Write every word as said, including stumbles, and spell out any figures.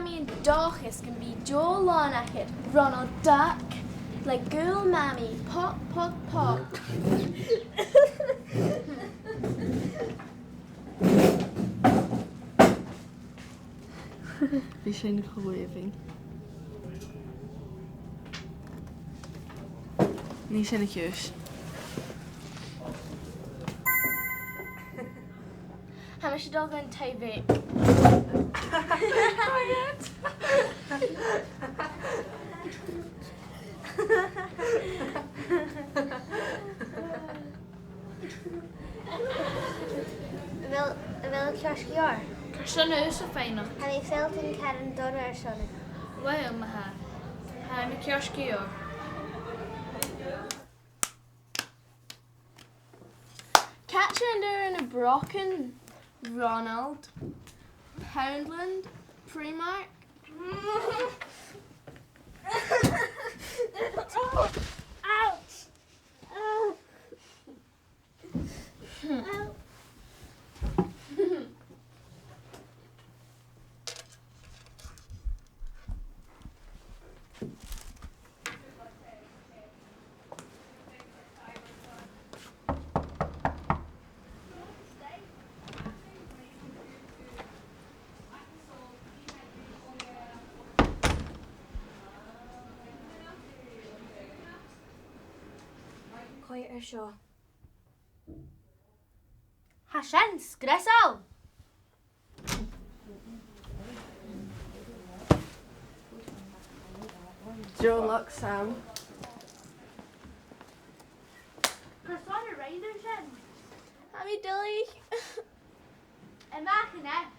Mamaidh an dòchas gum bi deagh làrna agad, Ronald Duck, le gaol Mamaidh, poc, poc, poc. Bidh sin cho èibhinn. Nì sin a' chùis. Tha mise a' dol dhan taigh-bheag. A bheil, a bheil ceart gu leòr? Carson a tha thusa a' faighneachd? Tha mi a' faireachdainn caran dorra airson. Uill, ma-thà. Tha mi ceart gu leòr. Càit an d' fhuair thu na brògan? Ronald, Poundland, Primark. Ouch! Coimhead air seo. Tha sin sgriosail! Deagh luck, Sam. Carson a rinn thu sin? Tha mi duilich. A-mach a-nis.